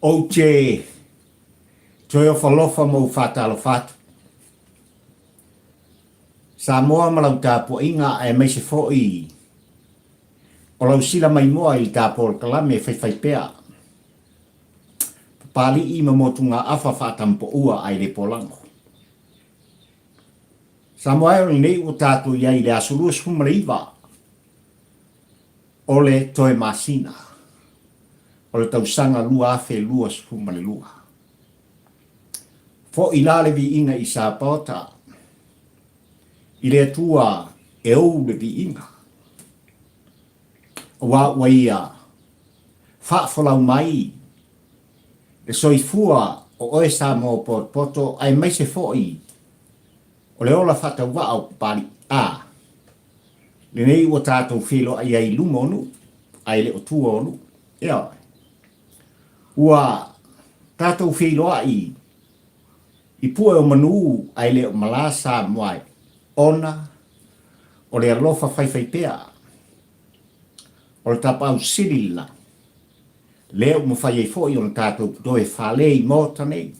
Ou te toe ofalofa ma ou faatalofa atu. Samoa ma lau tapuaiga aemaise foi o lau sila maimoa i le tapolokalame faifaipea. Papalii ma motugaafa faatampoua ae le polago. Samoa e o lenei ua tatou i ai i le aso 29 o le toe masina o le tausaga 2022. Foi la le viiga i Sapaota i le Atua e ou le viiga, aua ua Ia faafolau mai le soifua o oe Samoa potopoto aemaise foi o le ola faatauvaa o Papalii A, lenei ua tatou feiloai ai i luma o nuu ae le o tua o nuu. Ioe. Ua tatou feiloai i pue o manu ae le o malā Samoa e ona o le alofa faifaipea o le Tapaau Sili le lagi, lea ua mafai ai foi ona tatou toe fale i Maota nei,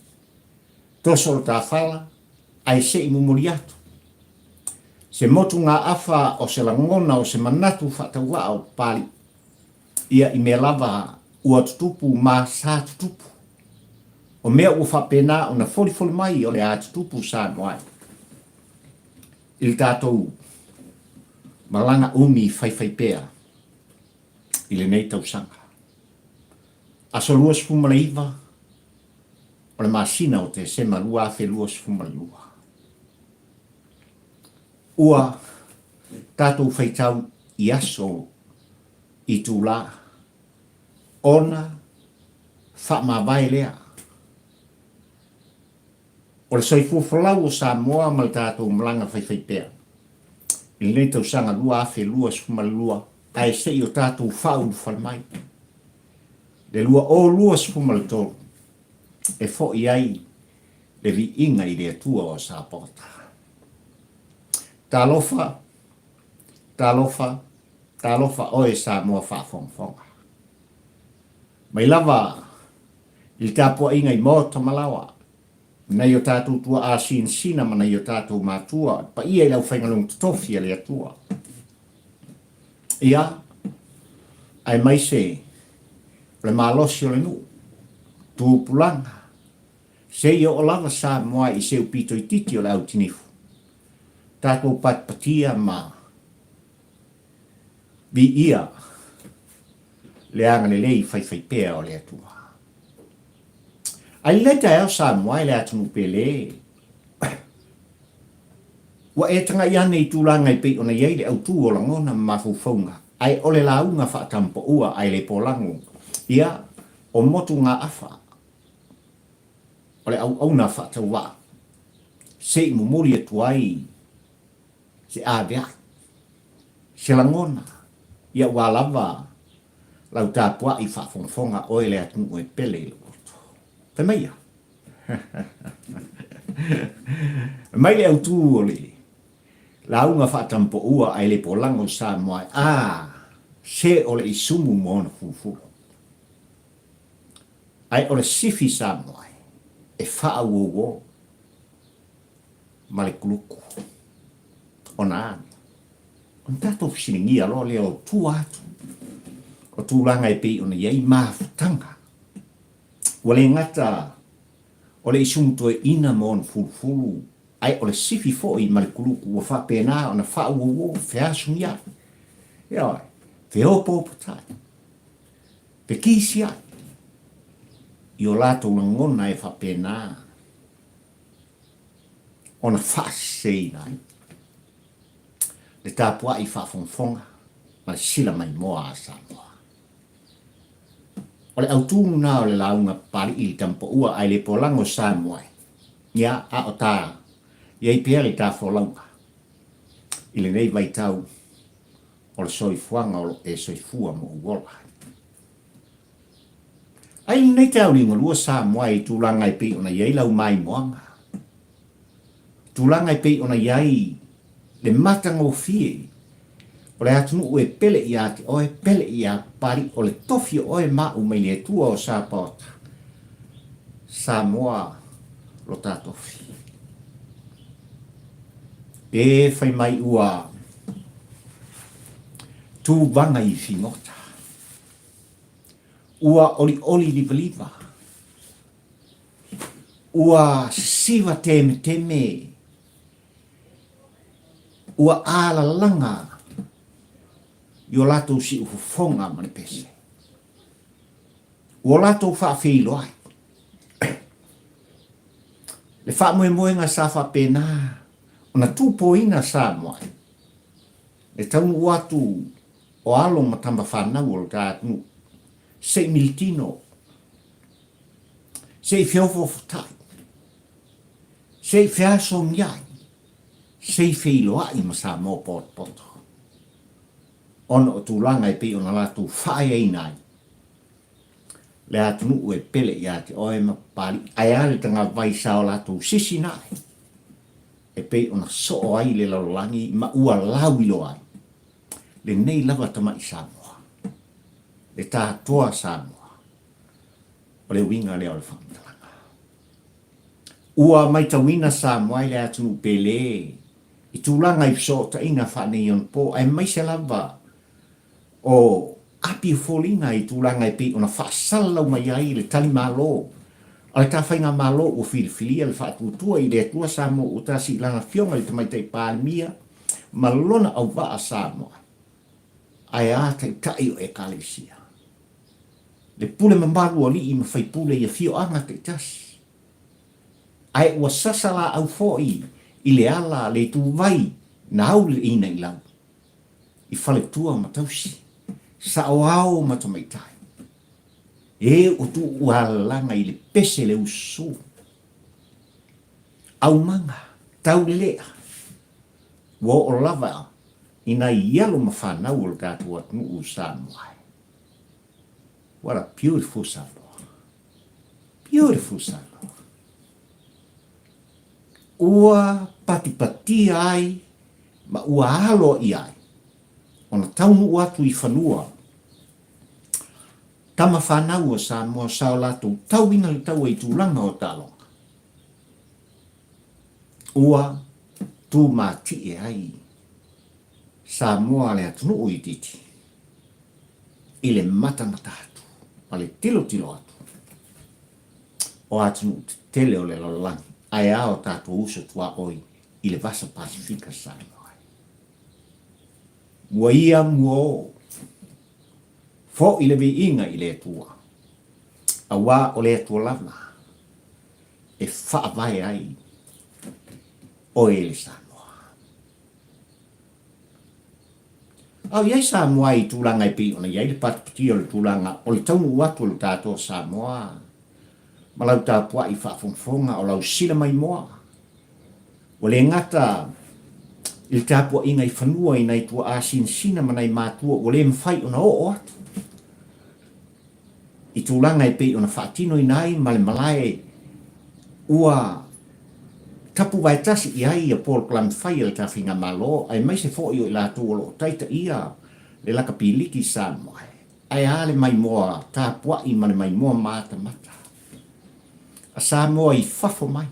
toso le tafala ae se i momoli atu se motugaafa o se lagona o se manatu faatauvaa o Papalii ia i mea lava ua tutupu ma sa tutupu. O mea ua faapena ona folifoli mai o le a tutupu Samoa ai i le tatou malaga umi faifaipea i lenei tausaga. Aso 29 o le masina o Tesema 2022. Ua tatou faitau i aso itulā ona faamavae lea o le soifua folau o Samoa ma le tatou malaga faifaipea i lenei tausaga 2022 ae se i o tatou faaulufale mai le 2023 e foi ai le viiga i le Atua o Sapaota. Talofa, talofa, talofa oe Samoa faafogafoga. Mai lava i le tapuaiga i maota ma laoa, nai o tatou tuaa sinasina ma nai o tatou matua, le paia i le aufaigaluega totofi a le Atua. Ia, aemaise o le malosi o le nuu, tupulaga, seia oo lava Samoa i se upito itiiti o le autinifu, tatou patipatia ma viia le agalelei faifaipea o le Atua. Ae i lenei taeao Samoa e le atunuu pele, ua e tagai ane i tulaga e pei ona i ai le autu o lagona ma mafaufauga, ae o le lauga faatampoua ae le polago, ia, o motugaafa o le auauna faatauvaa, se i momoli atu ai se avea'i, se lagona, ia aua lava lau tapua'i faafogafoga oe le atunuu e pele i lou loto. Fai mai ia. Fai mai le autu o le lauga faatampoua ae le polago i Samoa e a se o le isumu mo ona fulufulu. Ae o le sifi Samoa e faauouo ma le kuluku ona a? Ona tatou fesiligia loa lea o tua atu o tulaga e pei ona i ai mafutaga. Ua le gata o le isumu toeaina ma ona fulufulu, ae o le sifi foi ma le kuluku ua faapena ona faauouo, feasumiai, ioe, feopoopotai, fekisiai i o latou lagona e faapena ona faaseseina ai le tapuai faafogafoga ma le sila maimoa a Samoa. O le autu lena o le lauga Papalii i le Tamapoua ae le polago Samoa e, ia, a o ta i ai pea le ta folauga i lenei vaitau o le soifuaga o lo o e soifua ma ou ola. Ai lenei taeao liugalua Samoa i tulaga e pei ona i ai lau maimoaga, tulaga e pei ona i ai le matagofie o le atunuu e pele ia te oe, pele ia Papalii, o le tofi o oe ma au mai le Atua o Sapaota. Samoa lo ta tofi. E fai mai ua tūvaga i figota. Ua olioli livaliva. Ua siva temeteme. Ua alalaga i o latou siufofoga ma le pese. Ua latou faafeiloai. Le faamoemoega sa faapena ona tupoina Samoa le taunuu atu o alo ma tama fanau o lo ta atunuu se i militino, se i feofoofotai, se i feasogiai, se i feiloai ma Samoa potopoto ona o tulaga e pei ona latou faaeaina ai le atunuu e pele ia te oe ma Papalii, ae a le tagavai sa o latou sisina ae e pei ona soo ai le lalolagi ma ua lauiloa ai lenei lava tamai Samoa, le tatoa Samoa. O le uiga lea o le faamatalaga. Ua maitauina Samoa i le atunuu pele i tulaga i fesootaiga faaneionapo aemaise lava o api foliga i tulaga e pei ona faasalalau mai ai le talimalo a le ta faigamalo ua filifilia le faatuatua i le Atua Samoa ua tasi i lana Afioga i le Tamaitai Palemia ma lona auvaa Samoa ae a taitai o Ekalesia. Le pule mamalu o alii ma faipule i afioaga taitasi. Ae ua sasa laau foi i le ala le ituvai na aulileina i lau. I faletua ma tausi, saoao ma tamaitai, e ua tuualalaga i le pese le usu. Aumaga, taulelea, ua oo lava i nai alo ma fanau o le tatou atunuu Samoa. What a beautiful Samoa. Beautiful Samoa. Ua patipatia ai ma ua aloaia ai ona taunuu atu i fanua tama fanau o Samoa sa o latou tauina le taua i tulaga o taaloga. Ua tumatie ai Samoa le atunuu itiiti i le matamata atu ma le tilotilo atu o atunuu tetele o le lalolagi ae a o tatou uso tuaoi i le Vasa Pasifika Samoa ai. Mua ia mua o, foʻi le viiga i le Atua, auā o le Atua lava e faavae ai oe le Samoa. A o i ai Samoa i tulaga e pei ona i ai le patipatia o le tulaga o le taunuu atu o le tatou Samoa ma lau tapuai faafogafoga o lau sila maimoa, Ua le gata i le tapuaiga i fanua i nai tuaa sinasina ma nai matua ua le mafai ona oo atu i tulaga e pei ona faatinoina ai ma le malae ua tapuvaetasi i ai ia polokalame fai a le Tafaigamalo aemaise foi o i latou o lo o taitaia le lakapiliki Samoa ae a le maimoa tapuai ma le maimoa matamata a Samoa i fafo mai.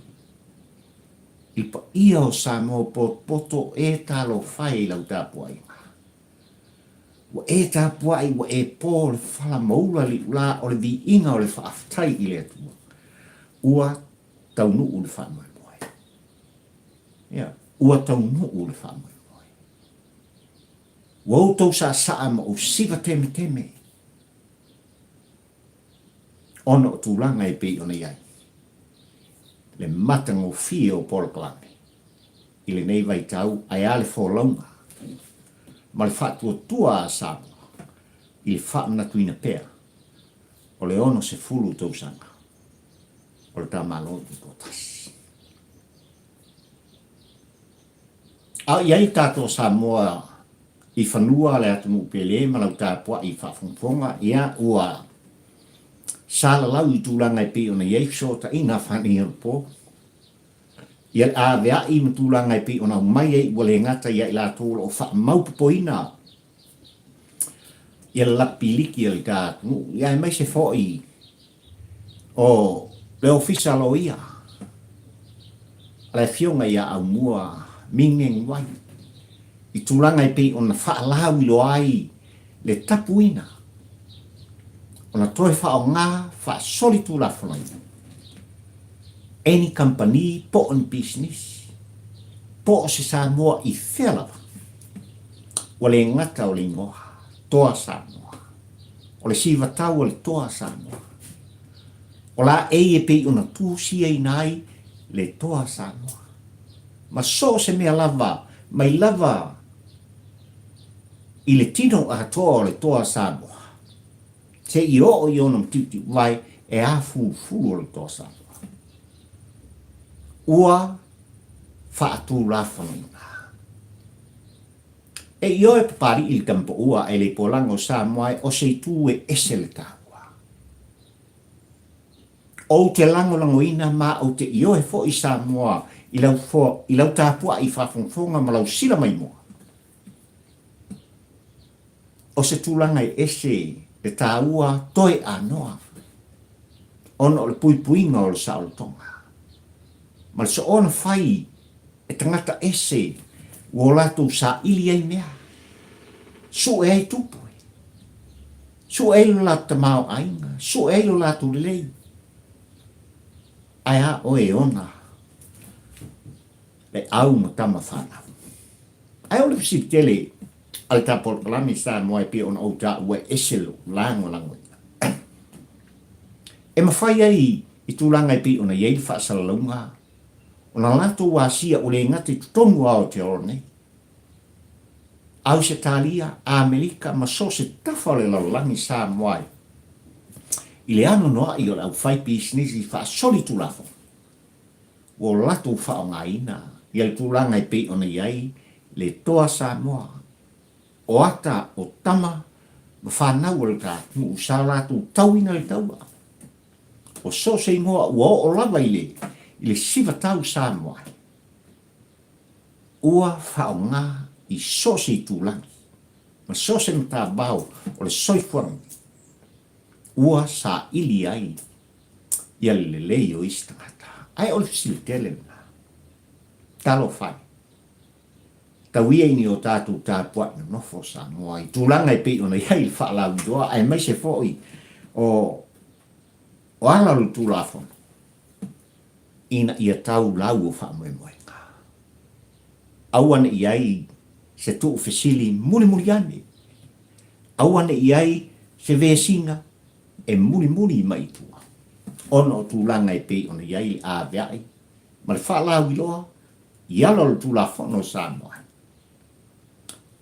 I paia o Samoa potopoto e talofa e i lau tapuaiga. Ua e tapuai ua e po le fala maula liulā o le viiga o le faafetai i le Atua. Ua taunuu le faamoemoe. Ia, ua taunuu le faamoemoe. Ua outou saasaa ma ou siva temeteme ona o tulaga e pei ona i ai le matagofie o polokalame i lenei vaitau ae a le folauga ma le faatuatua a Samoa i le faamanatuina pea o le 60 tausaga o le ta Malo Tutoatasi. A o i ai tatou Samoa i fanua le atunuu pele ma lau tapuai faafogafoga, ia ua salalau i tulaga e pei ona i ai fesootaiga faaneionapo, ia le aveai ma tulaga e pei ona aumai ai ua le gata ia i latou o lo o faamaupopoina ia le lakapiliki a le ta atunuu, ia aemaise foi o Le Ofisa Loia a le Afioga ia Aumua Ming Wai i tulaga e pei ona faalauiloa ai le tapuina ona toe faaaoga faasolitulafonoina e ni kamupani po o ni pisinisi po o se Samoa i fea lava ua le gata o le igoa Toa Samoa, o le sivatau a le Toa Samoa. O laei e pei ona tusiaina ai le Toa Samoa. Ma so o se mea lava, mai lava i le tino atoa o le Toa Samoa, seia oo i ona matiutiuvae e afulufulu o le Toa Samoa. Ua faatulafonoina. E ioe Papali'i le tamapaua ae le polaga o Samoa e o se itu e ese le taua. Ou te lagolagoina ma ou te ioe foi Samoa i lau i lau tapua'i faafogafoga ma lau sila maimoa. O se tulaga e ese le taua toe anoa ona o le puipuiga o le saolotoga ma le soona fai e tagata ese ua o latou saili ai mea, sue ai tupe, sue ai lo latou tamaoaiga, sue ai lo latou lelei. Ae a oe e ona le au ma tama fanau. Ae o le fesili tele a le ta polokalame Samoa e pei ona ou taua e ese lou lagolagoina. E mafai ai i tulaga e pei ona i ai le faasalalauga Ona latou asia ua le gata i totonu o Aotearoa nei, Ausetalia, Amerika ma so o se tafa o le lalolagi Samoa ai i le anoanoai o le aufaipisinisi faasolitulafono ua o latou faaaogaina ia le tulaga e pei ona i ai le Toa Samoa, o ata o tama ma fanau o le ta atunuu sa latou tauina le taua. O so o se igoa ua oo lava i le i le sivatau Samoa ai, ua faaaoga i so o se itulagi ma so o se matavao o le soifuaga nei, ua saili ai ia le lelei o isi tagata. Ae o le fesili tele lena, talofa e, tau ia i ni o tatou tapuai nonofo Samoa i tulaga e pei ona i ai le faalauiloa aemaise foi o o ala o le Tulafono ina ia tau lau o faamoemoega. Aua ne i ai se tuufesili mulimuli ane, aua ne i ai se vesiga e mulimuli mai i tua, ona o tulaga e pei ona i ai le avea'i ma le faalauiloa i ala o le Tulafono o Samoa,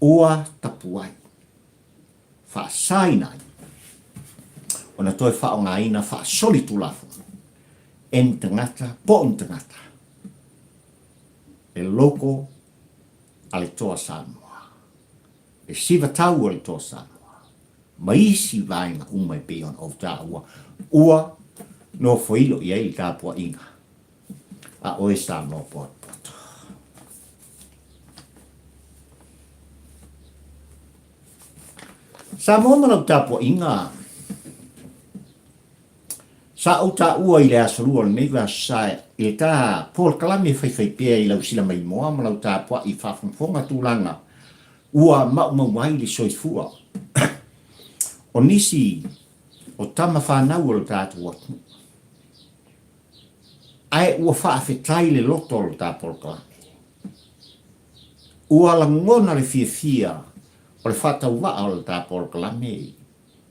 ua tapuai. faasaina ai ona toe faaaogaina faasolitulafono e ni tagata po o ni tagata le logo a le Toa Samoa, le sivatau o le Toa Samoa, ma isi vaega uma e pei ona ou taua, ua nofoilo i ai le tapuaiga a oe Samoa poatopoto. Samoa ma lau tapuaiga, Sa ou taua i le aso lua o lenei vaiaso i le ta polokalame faifaipea i lau silamaimoa ma lau tapuai faafogafoga tulaga ua maumau ai le soifua o nisi o tama fanau o le tatou atunuu. Ae ua faafetai le loto o le ta polokalame. Ua lagona le fiafia o le faatauvaa o le ta polokalame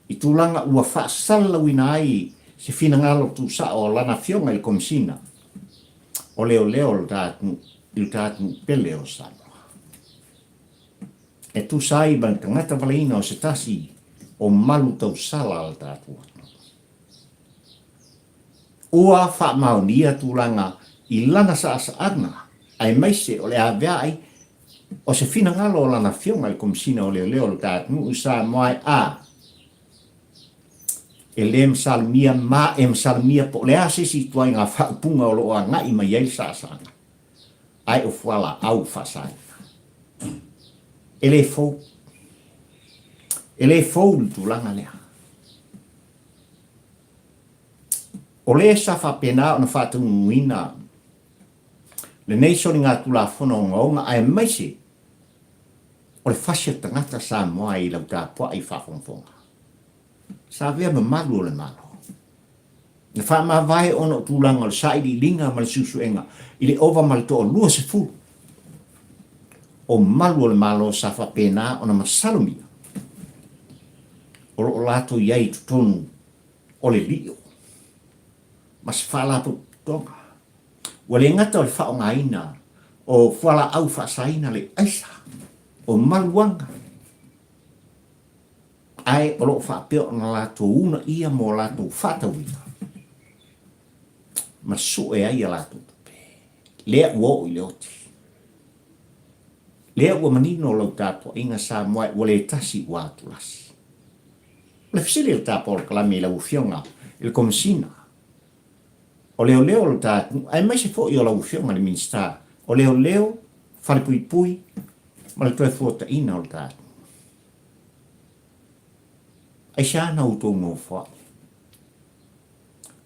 i tulaga ua faasalalauina ai se finagalo tuusao o Lana Afioga i le Komesina o Leoleo o le ta atunuu i le ta atunuu pele o Samoa. E tusa ai ma le tagata valeina o se tasi o malu tausala a le tatou atunuu. Ua faamaonia tulaga i lana saasaaga aemaise o le avea'i o se finagalo o lana Afioga i le Komesina o Leoleo o le ta atunuu i Samoa e a e le masalomia ma e masalomia po o le a se isi ituaiga faaupuga o lo o aga'i mai ai le saasaaga ae o fualaau faasaina. E le fou. E le fou le tulaga lea. O le sa faapena ona faataunuuina lenei soligatulafono ogaoga aemaise o le fasi o tagata Samoa i lau tapuai faafogafoga. Sa avea mamalu o le Malo. Na faamavae ona o tulaga o le sailiiliga ma le suesuega i le ova ma le toa 20 o malu o le Malo sa faapena ona masalomia o lo o latou i ai i totonu o le lio ma se faalapotopotoga. Ua le gata o le faaaogaina o fualaau faasaina le aisa, o maluaga, ae o lo o faapea ona latou uunaia mo latou faatauina ma sue ai a latou tupe. Lea ua oo i le oti. Lea ua manino lau tapuaiga Samoa ua le tasi ua atulasi. O le fesili a le ta polokalame i lau Afioga i le Komesina o Leoleo o le ta atunuu aemaise foi o lau Afioga i le Minisita o Leoleo, Falepuipui ma le Toefuataiga o le ta atunuu. Aisea na outou nofoai?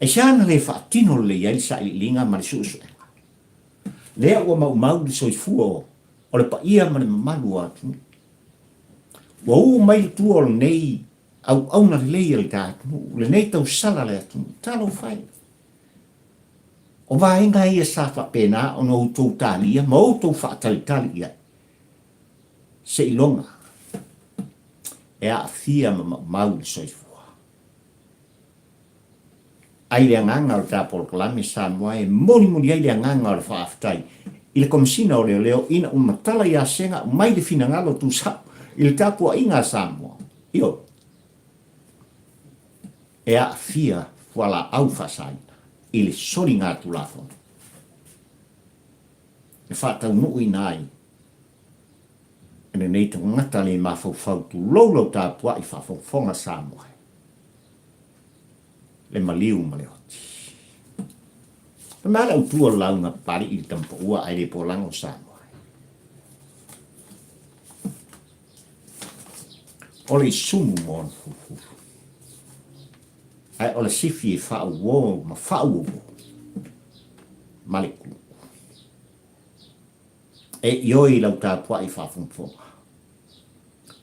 Aisea na le faatino lelei ai le sailiiliga ma le suesuega? Lea ua maumau le soifua o le paia ma le mamalu o atunuu. Ua u mai le tua o lenei auauna lelei a le ta atunuu, lenei tausala a le atunuu. Talofa e! O vaega ia sa faapena ona outou talia ma outou faatalitali i ai, seiloga e aafia ma maumau le soifua. Ai le agaga o le ta polokalame Samoa e molimoli ai le agaga o le faafetai i le Komesina o Leoleo ina ua matala ia Sega mai le finagalo tusao i le tapuaiga a Samoa. Ioe, e aafia fualaau faasaina i le soligatulafono e faataunuuina ai e lenei tagata le mafaufau tulou lau tapuai faafogafoga Samoa. Le maliu ma le oti. Fai mai le autu o le lauga Papalii i le tamapaua ae le polago Samoa. O le isumu mo ona fuluhulu. Ae o le sifi e faauo ma faauouo ma le kuluku. E ioe i lau tapuai faafogafoga.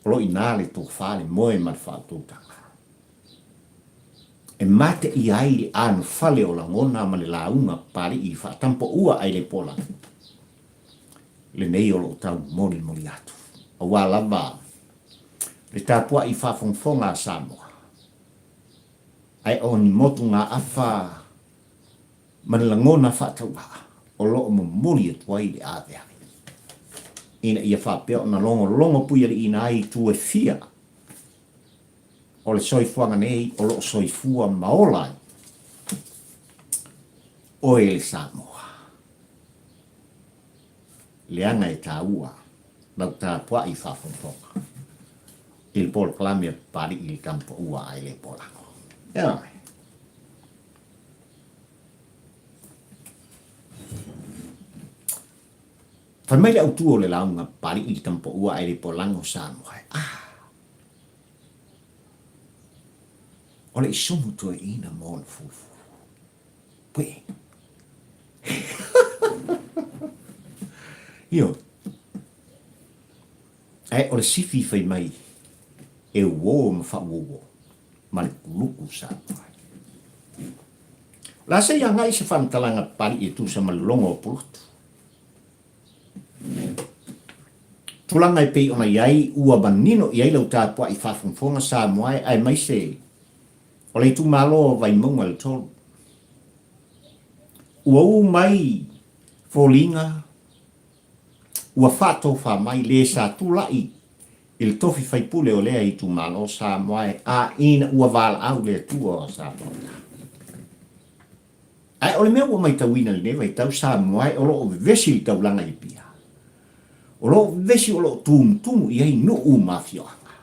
O lo ina le tofa, le moe ma le faautautaga. E mateia ai le anofale o lagona ma le lauga Papalii faatampoua ai le pola lenei o lo o taumolimoli atu, aua lava le tapuai faafogafoga a Samoa, ae o ni motugaafa ma ni lagona faatauvaa o lo o momoli atu ai le aveave, ina ia faapea ona logologo puialiiina ai itu e fia O le soifuaga nei o lo o soifua ma ola ai oe le Samoa. Leaga e taua lau tapuai faafogafoga i le polokalame a Papalii i le Tamapaua ae le Polago. Ioe. Fai mai le autu o le lauga Papalii i le Tamapaua ae le Polago Samoa. Ah! O le isumu toeaina ma ona fulufulu. Pue. Ioe. Ae o le sifi fai mai e uo ma faauouo ma le kuluku sa ai. O le a se i agai se faamatalaga Papalii e tusa ma le logo o Pulotu? Tulaga e pei ona i ai, ua manino i ai lau tapuai faafogafoga Samoa e aemaise o le itumalo o Vaimauga le 3. Ua u mai foliga ua faatofa mai le sa tulai i le tofi faipule o lea itumalo Samoa e a ina ua valaau le Atua o Samoa. Ae o le mea ua maitauina i lenei vaitau Samoa o lo o vevesi le taulaga i Apia. O lo o vevesi o lo o tumutumu i ai nuu ma afioaga.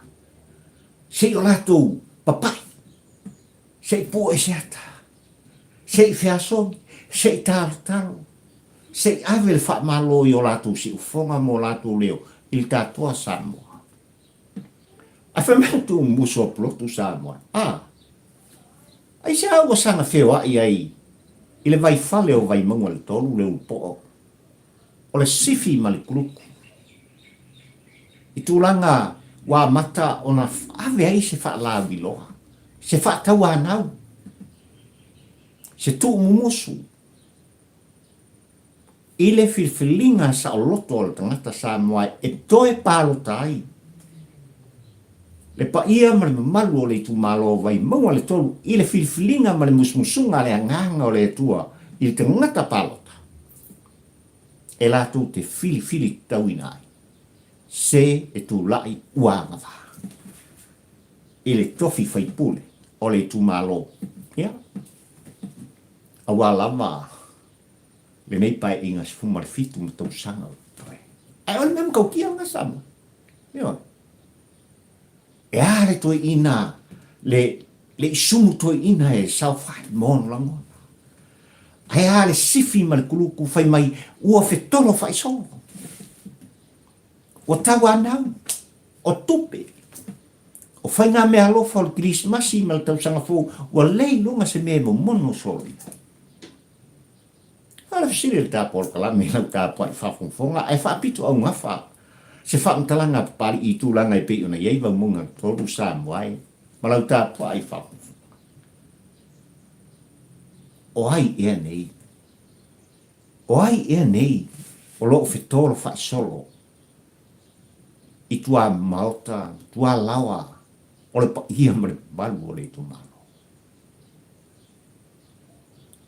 Se i o latou papai, se i pue se ata, se i feasogi, se i talotalo, se i ave le faamalo i o latou siufofoga ma o latou leo i le tatoa Samoa. Ae fai mai le tuumusu a Pulotu Samoa, a! Aisea ua saga feoai ai i le vaifale o Vaimauga le 3 le ulupoo o le sifi ma le kuluku i tulaga ua amata ona ave ai se faalauiloa, se faatauanau, se tuumumusu i le filifiliga saoloto a le tagata Samoa e toe palota ai le paia ma le mamalu o le itumalo o Vaimauga le 3 i le filifiliga ma le musumusuga a le Agaga o le Atua i le tagata palota e latou te filifili tatauina ai se e tulai ua agavaa i le tofi faipule o le itumalo. Ia, aua lava lenei paeaiga 17 ma tausaga o totoe. Ae o le mea matautia lena Samoa. Ioe. E a le toeaina, le, le isumu toeaina e saofai ma ona lagona. Ae a le sifi ma le kuluku fai mai ua fetolo faisolo. Ua tauanau, o tupe, o faigameaalofa o le Kerisimasi ma le tausaga fou, ua le iloga se mea e momono solo i ai. A o le fesili a le ta polokalame i lau tapuai faafogafoga ae faapito augafa se faamatalaga a Papali'i i tulaga e pei ona i ai Vaimauga 3 Samoa e ma lau tapuai faafogafoga. O ai ea nei? O ai ea nei o lo o fetolofa'i solo i tua maota, tua laoa o le paia ma le mamalu o le itumalo?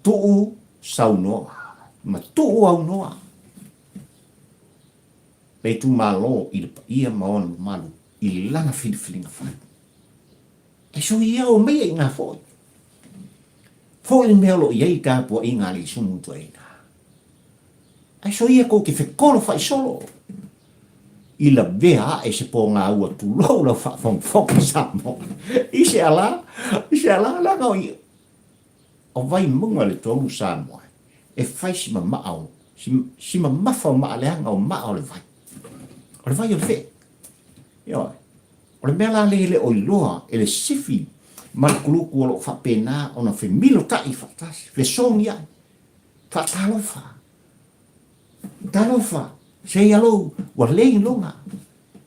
Tuu saunoa ma tuu aunoa le itumalo i le paia ma ona mamalu i lana filifiliga fai. E sui ia o maia i ngā foi. Foi le mea o lo o i ai tapuaiga a le isumu toeaina. Ae sui ia kou te fekolo faisolo i lavea ae se pōgā ua tulou lau faafogafoga Samoa. I se ala, i se ala, leaga o i, o Vaimauga le 3 Samoa e fai si mamaa o, si, si mamafa o maa leaga o maa o le vai. O le vai o le fee. Ioe. O le mea la lea e le o iloa e le sifi ma le kuluku o lo o faapena ona femilotai faatasi, fesogiai, faatalofa. Talofa, say hello, ua le iloga,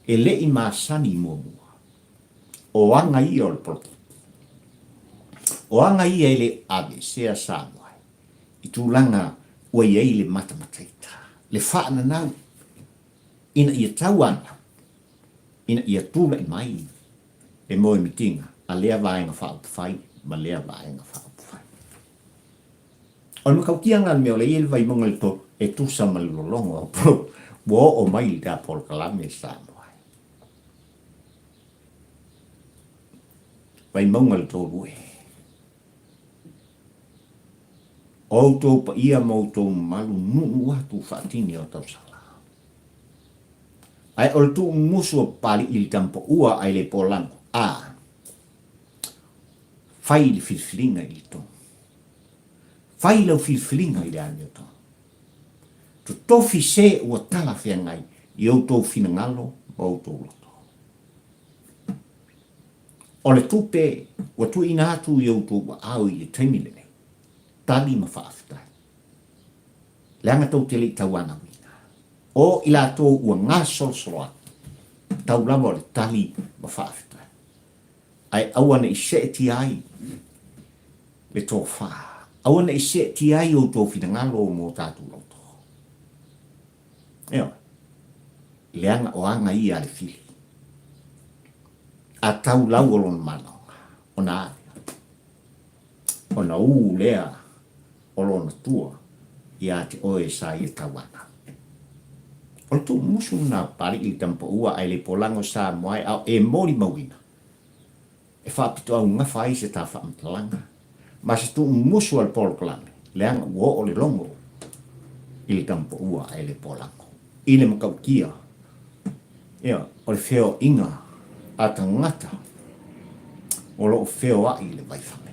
e le i masani muamua. O aga ia o le poloketi. O aga ia e le aveesea Samoa i tulaga ua i ai le matamataita, le faananau ina ia tauanau, ina ia tulai mai le moemitiga a lea Vaega Faaupufai ma lea Vaega Faaupufai. O le matautia lena o le mea o lea e i ai le Vaimauga i le 3 e tusa ma le lologo o Apollo ua oo mai i le polokalame Samoa ai. Vaimauga le 3 e. O outou paia ma outou mamalu nuunuu atu faatini o tausala. Ae o le tuumumusu o Papali'i i le tamapaua ae le polago, a fai le filifiliga i le tonu. Fai lau filifiliga i le amiotonu. Totofi se ua talafeagai i outou finagalo ma outou loto. O le tupe ua tuuina atu i outou aao i le taimi lenei, tali ma faafetai. Leaga tou te le i tauanauina. O i latou ua gasolosolo atu, tau lava o le tali ma faafetai. Ae aua ne i seetia ai le tofa, aua ne i seetia ai outou finagalo mo tatou loto. Ioe, leaga o aga ia a le fili. A tau lau o lona manaoga, ona a lea? Ona ū lea o lona tua iā te oe sa ia tauanau. O le tuumusu lena o Papali'i le tamapaua ae le polago Samoa e ao e molimauina e faapitoaugafa ai se ta faamatalaga ma se tuumusu a le polokalame leaga ua oo le logo i le tamapaua ae le polago i le matautia ia o le feoaiga a tagata o lo o feoai i le vaifale.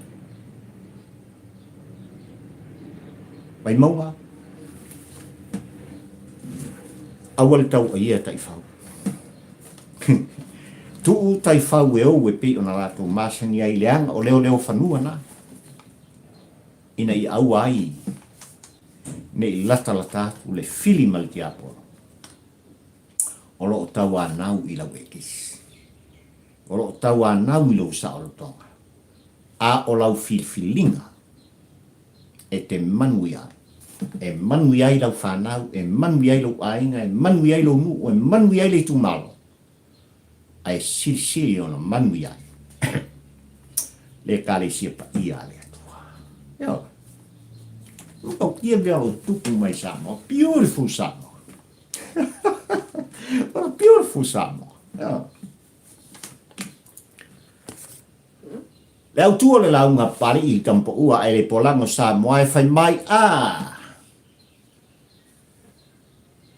Vaimauga, aua le tauaia taifau. Tuu taifau e ou e pei ona latou masani ai leaga o leoleo fanua na. ina ia aua ai ne i latalata atu le fili ma le tiapolo o lo o tauanau i lau ekesi, o lo o tauanau i lou saolotoga, a o lau filifiliga e te manuia ai. E manuia ai lau fanau, e manuia ai lou aiga, e manuia ai lou nuu, e manuia ai le itumalo, ae silisili ona manuia ai le Ekalesia paia a le Atua. Ioe. Matautia mea o lo o tupu mai Samoa. Beautiful Samoa. What a beautiful Samoa. Ioe. Le autu o le lauga Papali'i i Tamapaua ae le Polago Samoa e fai mai a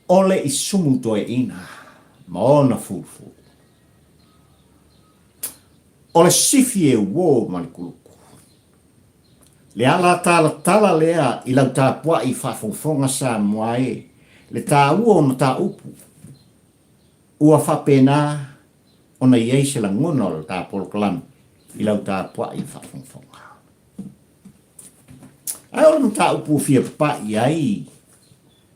ole i sumu toeaina ma ona fulufulu. O le sifi e uo ma le kuluku. Le ala talatala lea i lau tapuai faafogafoga Samoa e le taua o mataupu ua faapena ona i ai se lagona o le ta polokalame i lau tapuai faafogafoga. Ae o le mataupu ua fia papaʻi i ai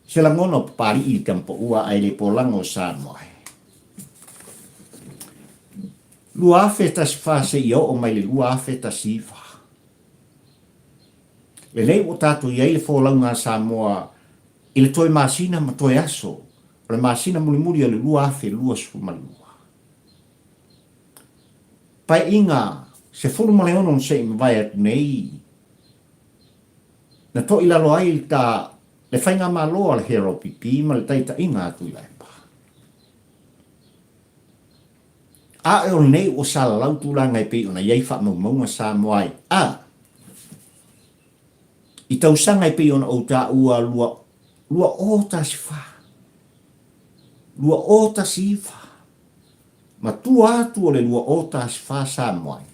se lagona o Papali'i i le Tamapaua ae le Polaga o Samoa e. 2014 seia oo mai le 2019. Lelei ua tatou i ai le folauga a Samoa i le toe masina ma toe aso o le masina mulimuli o le 2022. Paeaiga 16 na se i mavae atu nei, na toilalo ai le ta le faigamalo a le HRPP ma le taitaiga a Tuilaepa. A o lenei ua salalau tulaga e pei ona i ai faamaumauga Samoa ai a i tausaga e pei ona ou taua 2014, 2019, ma tua atu o le 2014 Samoa ai.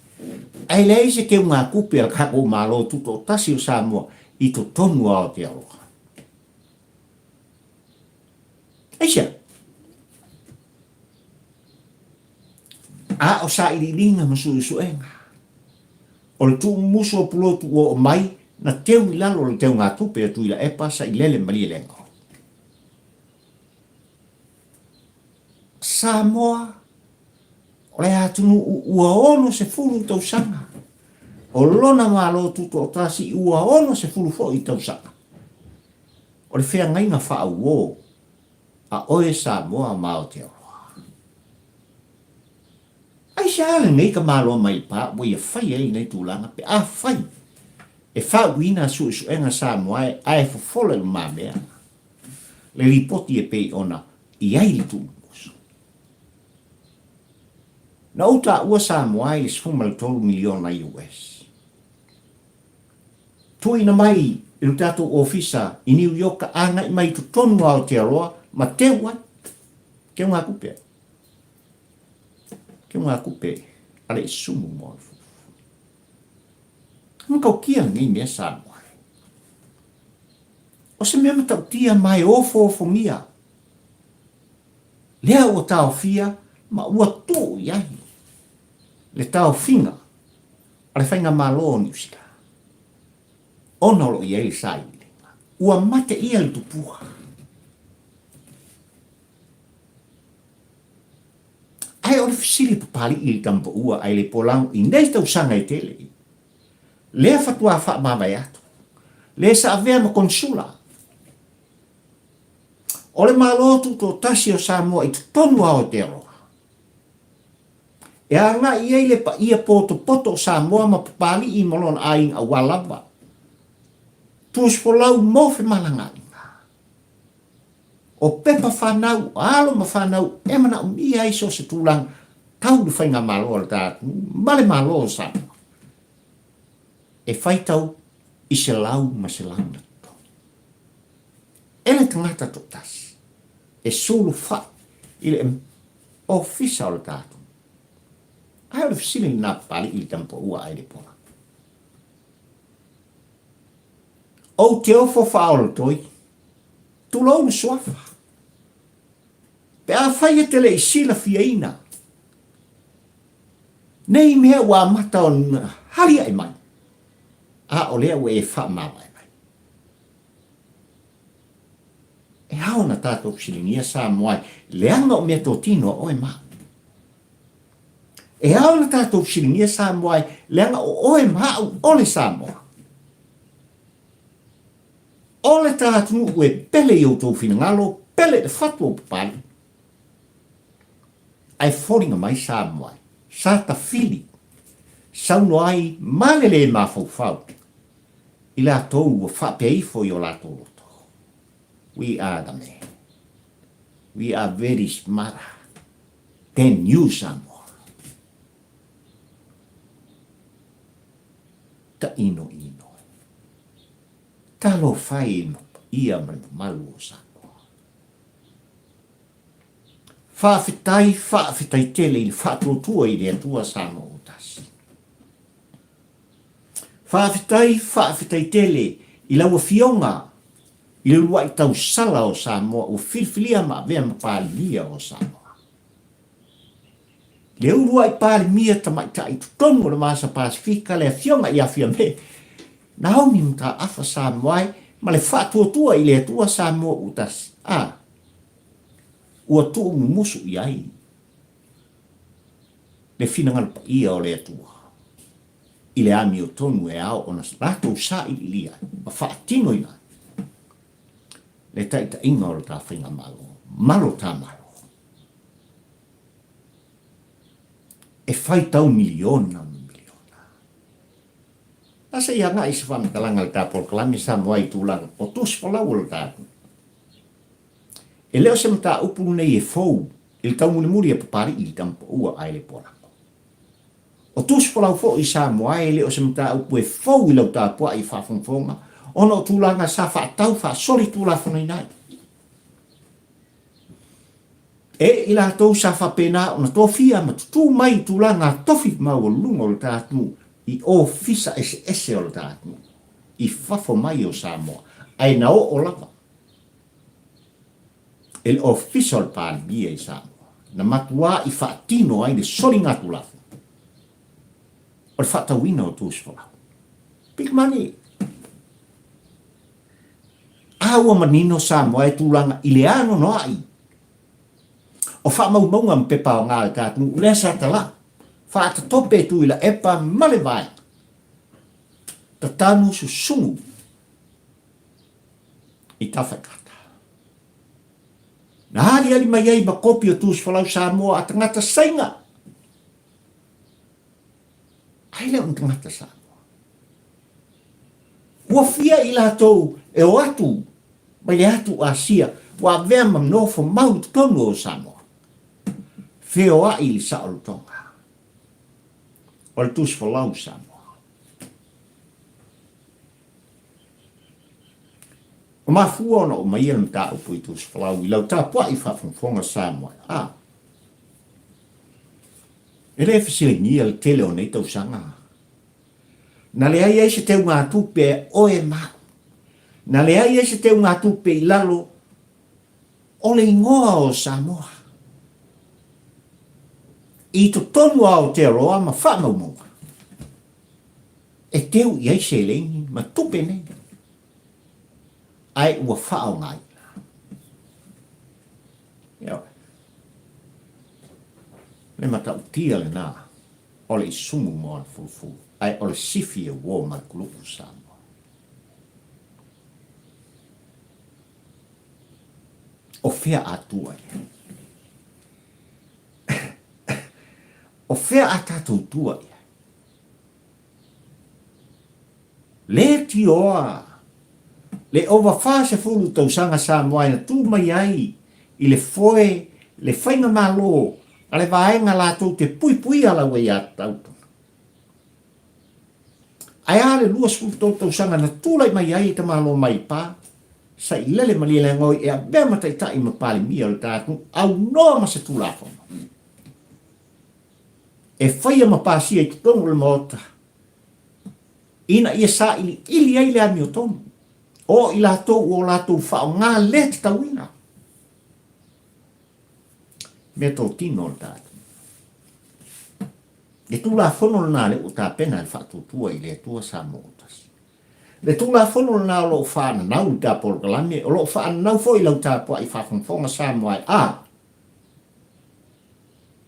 Ae leai se keugatupe a le tatou Malo Tutoatasi o Samoa i totonu o Aotearoa. Aisea? A o sailiiliga ma suesuega, o le tuumumusu o pulotu ua oo mai, na teu i lalo o le teugatupe a Tuilaepa, Sailele ma Lielego. Samoa, o le atunuu ua 60 tausaga, o lona Malo Tutoatasi ua 60 foi tausaga. O le feagaiga faauo a oe Samoa ma Aotearoa. Aisea lenei tamaloa mai pa ua ia fai ai lenei tulaga pe afai e faauiina suesuega Samoa ae fofola i lumamea le lipoti e pei ona i ai le tuumumusu. Na ou taua Samoa i le 13 miliona US. Tuuina mai i lo tatou ofisa i Niu Ioka agai mai i totonu o Aotearoa ma teu ai. Teu ngā kupe ai. Teu ngā kupe a le isumu mo le fufu. Matautia lenei mea Samoa. O se mea matautia ma e ofoofogia. Lea ua taofia ma ua tuu i ai le taofiga a le Faigamalo o Niu Sila, ona o lo o i ai le sailiiliga, ua mate ia le tupua. Ae o le fesili Papali'i i le tamapaua ae le polago i nei tausaga e tele, lea fatuā faamavae atu, le sa avea ma konsula o le Malo Tutoatasi o Samoa i totonu o Aotearoa. E agai i ai le paia potopoto o Samoa ma Papali'i ma lona aiga aua lava tusifolau mo femalagaaiga. O pepa fanau, o alo ma fanau e manaomia ai so o se tulaga tau le faigamalo a le ta atunuu ma le Malo o Samoa e faitau i selau ma selau na totogi e le tagata toatasi e sulufai i le Ofisa o le tatou. Ae o le fesili lena Papali'i i le tamapaua ai le pola. Ou te ofo faaolotoi, tulou le suafa. Pe afai e te le i silafiaina nei mea ua amata ona halia'i mai. A o lea ua e faamavae mai. E ao ona tatou fesiligia Samoa i leaga o meatotino a oe ma au. E ao ona tatou fesiligia Samoa i leaga o oe ma au o le Samoa. O le ta atunuu e pele i outou finagalo, pele i le fatu o Papalii. Ae foliga mai Samoa sa tafili, saunoa ai ma le le mafaufau i latou ua faapea ifo i o latou loto, We are the man. We are very smarter than you Samoa. Tainoino. Talofa e i le paia ma le mamalu o Samoa. Faafetai, faafetai tele i le faatuatua i le Atua Samoa ua tasi. Faafetai, faafetai tele i lau Afioga i le uluai tausala o Samoa ua filifilia ma avea ma Palemia o Samoa. Le uluai Palemia tamaitai i totonu o le Vasa Pasifika le Afioga ia Fiame Naomi Mataafa Samoa e ma le faatuatua i le Atua Samoa ua tasi. A, ua tuumumusu i ai le finagalo paia o le Atua i le amiotonu e ao ona latou sailiilia ai ma faatinoina ai le taitaiga o le ta faigamalo ma lo ta Malo. E faitau miliona ma miliona. A se i agai se faamatalaga a le ta polokalame Samoa i tulaga o tusi folau o le ta atunuu. E le o se mataupu lenei e fou i le taumulimuli a Papalii i le Tamapaua ae le Poalako. O tusi folau foi i Samoa e le o se mataupu e fou i lau tapuai faafogafoga ona o tulaga sa faatau faasolitulafonoina ai. E i latou sa faapena ona tofia ma tutū mai i tulaga tofi maualuluga o le ta atunuu i ofisa eseese o le ta atunuu i fafo mai o Samoa, ae na oo lava e le Ofisa o le Palemia i Samoa na matuā i faatino ai le soligatulafono o le faatauina o tusi folau. Big money! A ua manino Samoa e tulaga i le anoanoai o faamaumauga ma pepa aoga a le ta atunuu lea sa tala'u faatatope e Tuilaepa ma le Vaega Tatanu Susugu i Tafaigata. Na aliali mai ai ma kopi o tusi folau Samoa a tagata Saina. Ai le o ni tagata Samoa. Ua fia i latou e o atu mai le atu Asia ua avea ma nofo mau i totonu o Samoa. Feoai i le saolotoga o le tusi folau Samoa. Ua mafua ona oo mai le mataupu i tusi folau i lau tapuai faafogafoga Samoa a e le fesiligia le tele o nei tausaga. Na leai ai se teugatupe a oe ma au. Na leai ai se teugatupe i lalo o le igoa o Samoa. I totonu o Aotearoa ma faamaumauga e teu i ai seleni ma tupe nei, ae ua faaaogaina. Ioe. Le matautia lena o le isumu mo ana fulufulu, ae o le sifi e uo ma le kuluku Samoa. O fea a tua i ai? O fea a tatou tua i ai? Le tioa, le ova 40 tausaga Samoa na tū mai ai i le foe le faigamalo a le vaega latou te puipuia lau aiatatau. Ae a le 23 tausaga na tulai mai ai tamalo mai pa, Sailele Malielegaoi e avea ma taitai ma Palemia o le ta atunuu aunoa ma se Tulafono e faia ma pasia i totonu o le Maota ina ia sailiili ai le amiotonu o i latou ua o latou faaaoga le tatauina mea totino o le ta atunuu. Le Tulafono lena lea ua tapena e le Faatuatua i le Atua Samoa ua Tasi. Le Tulafono lena o lo o faananau i le ta polokalame, o lo o faananau foi i lau tapuai faafogafoga Samoa e a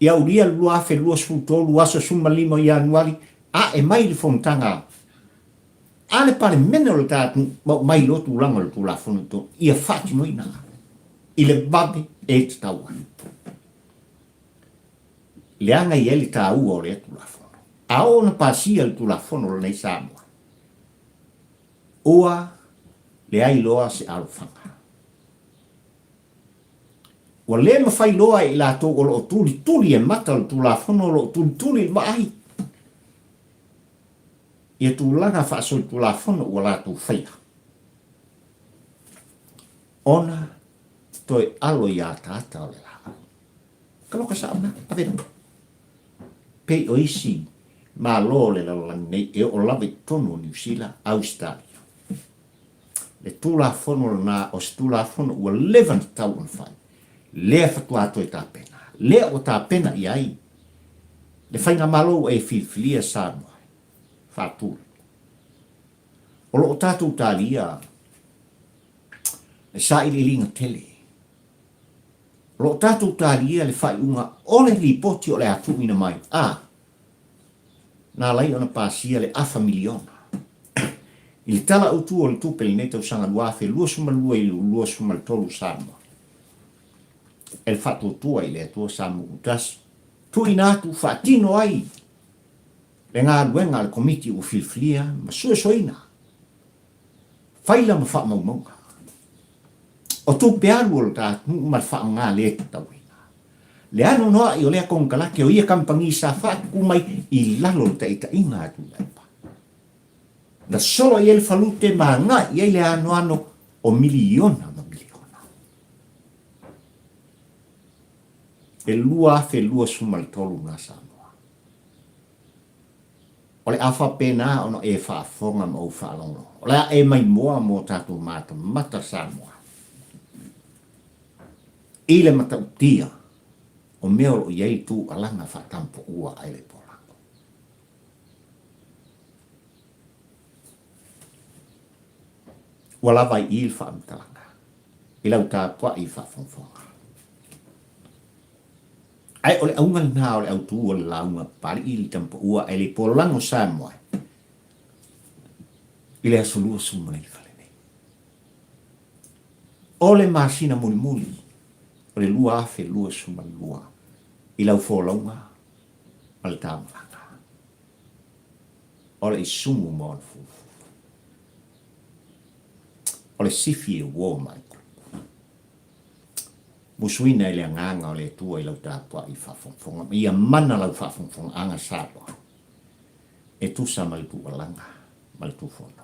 i aulia le 2023 aso 15 o Ianuari ae mai le fonotaga a le Palemene o le ta atunuu ma aumai mai loa tulaga o le Tulafono i totonu ia faatinoina i le vave e tatau ai. Leaga e i ai le taua o lea Tulafono. A oo ona pasia le Tulafono lenei Samoa, ua leai loa se alofaga. Ua le mafai loa e i latou o lo o tulituli e mata o le Tulafono o lo o tulituli i le vaai ia tulaga faasolitulafono ua latou faia, ona toe alo i ataata o le laau. Taloka sao na, ave loa. Pei o isi Malo o le lalolagi nei e oo lava i totonu o Niu Sila, Ausetalia. Le Tulafono lena o se Tulafono ua leva ona tatau ona fai, lea faatoa toe tapena, lea ua tapena i ai le Faigamalo ua e filifilia Samoa e faatulai. O lo o tatou talia le sailiiliga tele. O lo o tatou talia le faaiuga o le lipoti o le a tuuina mai, a na ala ai ona pasia le afa miliona i le Tala Autu o le Tupe i lenei tausaga 2022 i le 2023 Samoa e le Faatuatua i le Atua Samoa Tasi tuuina atu faatino ai le galuega a le Komiti ua filifilia ma suesueina faila ma faamaumauga o tupe alu o le ta atunuu ma le faaaoga le tatauina. Le anoanoai o lea konekarate o ia kamupani sa faatupu mai i lalo o le taitaiga a Tuilaepa. Na solo i ai le falute ma agai i ai le anoano o miliona ma miliona. E 2023 na Samoa. O le a faapena ona e faafofoga ma ou faalogologo. O le a e maimoa mo tatou matamata Samoa i le matautia o mea o lo o i ai le tuualaga faatampoua a le Polago. Ua lava i i le faamatalaga i lau tapuai faafogafoga. Ae o le auga lena o le autu o le lauga Papalii i le Tamapaua ae le Polago Samoa i le aso 29 lenei. O le masina mulimuli o le 2022 i lau folauga ma le taumalaga. O le isumu ma ona fulufulu. O le sifi e uo mai. Musuina i le agaga o le Atua i lau tapuai faafogafoga ma ia mana lau faafogafogaaga Samoa e tusa ma le tuualaga ma le tufono.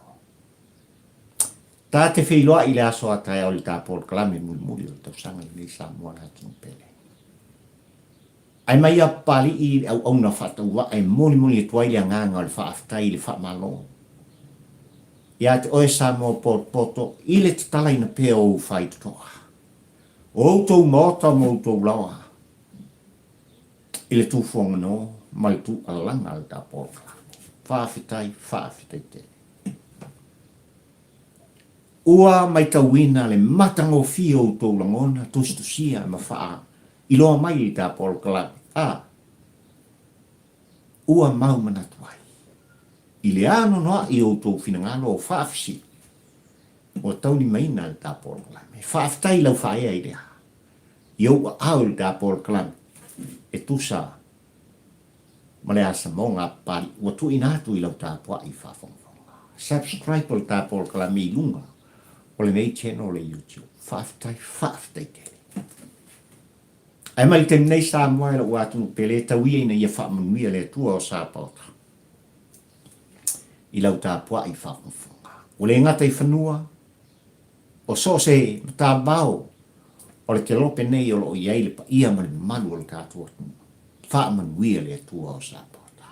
Ta te feiloai i le aso a taeao i le ta polokalame mulimuli o le tausaga lenei Samoa le atunuu pele. Ae mai ia Papalii i le auauna faatauvaa e molimoli atu ai le agaga o le faafetai i le faamalo ia te oe Samoa potopoto i le tatalaina pea o ou faitotoa, o outou maota ma outou laoa i le tufuagano ma le tuualaga a le ta polokalame. Faafetai, faafetai tele. Ua maitauina le matagofie o outou lagona tusitusia ma faa iloa mai i ta polokalame a ua mau manatu ai i le anoanoai o outou finagalo o faafesili ua taulimaina le ta polokalame. Faafetai i lau faaea i le a i ou aao i le ta polokalame e tusa ma le asamoga a Papalii ua tuuina atu i lau tapuai faafogafoga. Subscribe o le ta polokalame i luga o lenei channel o le YouTube. Faafetai, faafetai tele. Ae mai le taimi nei Samoa e lou atunuu pele, tau ia ina ia faamanuia le Atua o Sapaota i lau tapuai faafogafoga. Ua le gata i fanua, o so o se matavao o le kelope nei o lo o i ai le paia ma le mamalu o le tatou atunuu. Faamanuia le Atua o Sapaota.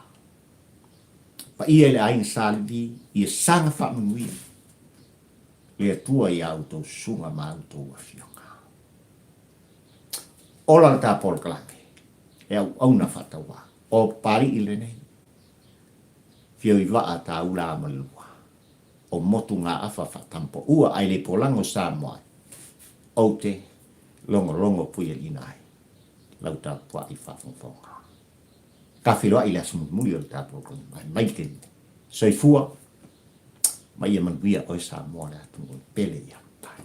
Paia i le aiga Sa Levi, ia saga faamanuia le Atua i a outou susuga ma a outou afioga. Ola le ta polokalame e auauna faatauvaa. O Papalii lenei, fio i vaa ta ula ma le lua. o motugaafa faatampoua ae le polago Samoa ou te logologo puialina ai lau tapuai faafogafoga. Ka feiloai i le aso mulimuli o le tatou mai mai le taimi. Soifua ma ia manuia oe Samoa le atunuu e pele ia. Bye.